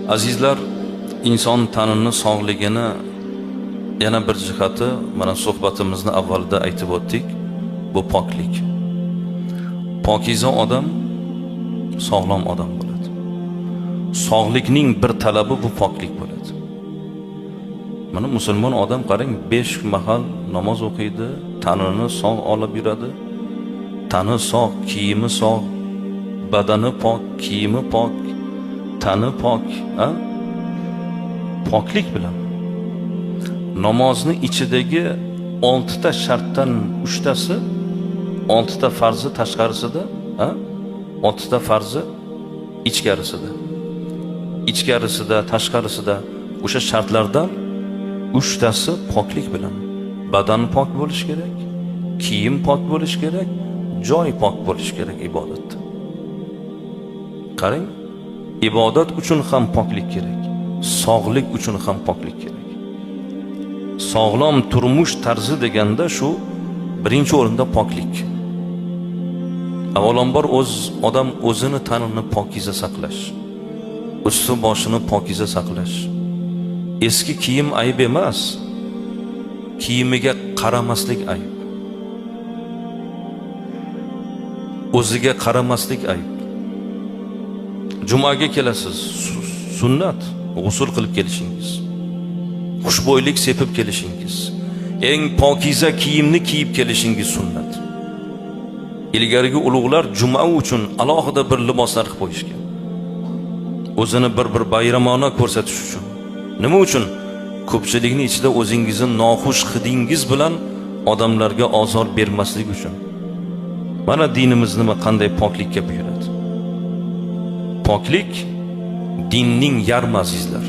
Azizlar, inson tanini sog'ligini yana bir jihati, mana suhbatimizni avvalida aytib o'tdik, bu poklik. Pokiza odam sog'lom odam bo'ladi. Sog'likning bir talabi bu poklik bo'ladi. Mana musulmon odam qarang, 5 mahal namoz o'qiydi, tanini sog' olib yuradi. Tani sog', kiyimi sog', badani pok, kiyimi pok, tani pok, ha? Poklik bilan. Namozni ichidagi 6 ta shartdan 3 tasi, 6 ta farzi tashqarisida, ha? 6 ta farzi ichkarisida. Ichkarisida, tashqarisida o'sha shartlardan 3 tasi poklik bilan. Badan pok bo'lishi kerak, kiyim pok bo'lishi kerak, joy pok bo'lishi kerak ibodatda. Qarang, ibodat uchun ham poklik kerak, sog'lik uchun ham poklik kerak. Sog'lom turmush tarzi deganda shu birinchi o'rinda poklik. Avvalambor o'z odam o'zini tanini pokiza saqlash, usti boshini pokiza saqlash. Eski kiyim ayb emas, kiyimiga qaramaslik ayb. O'ziga qaramaslik ayb. Jumaga kelasiz, sunnat, g'usul qilib kelishingiz, xushbo'ylik sepib kelishingiz, eng pokiza kiyimni kiyib kelishingiz sunnat. Ilgarigi ulug'lar juma uchun alohida bir liboslar qilib qo'yishgan. O'zini bir bayramona ko'rsatish uchun. Nima uchun? Ko'pchilikning ichida o'zingizni noxush hidingiz bilan odamlarga ozor bermaslik uchun. Mana dinimiz nima qanday poklikka buyuradi. Poklik dinning yarmi, azizlar.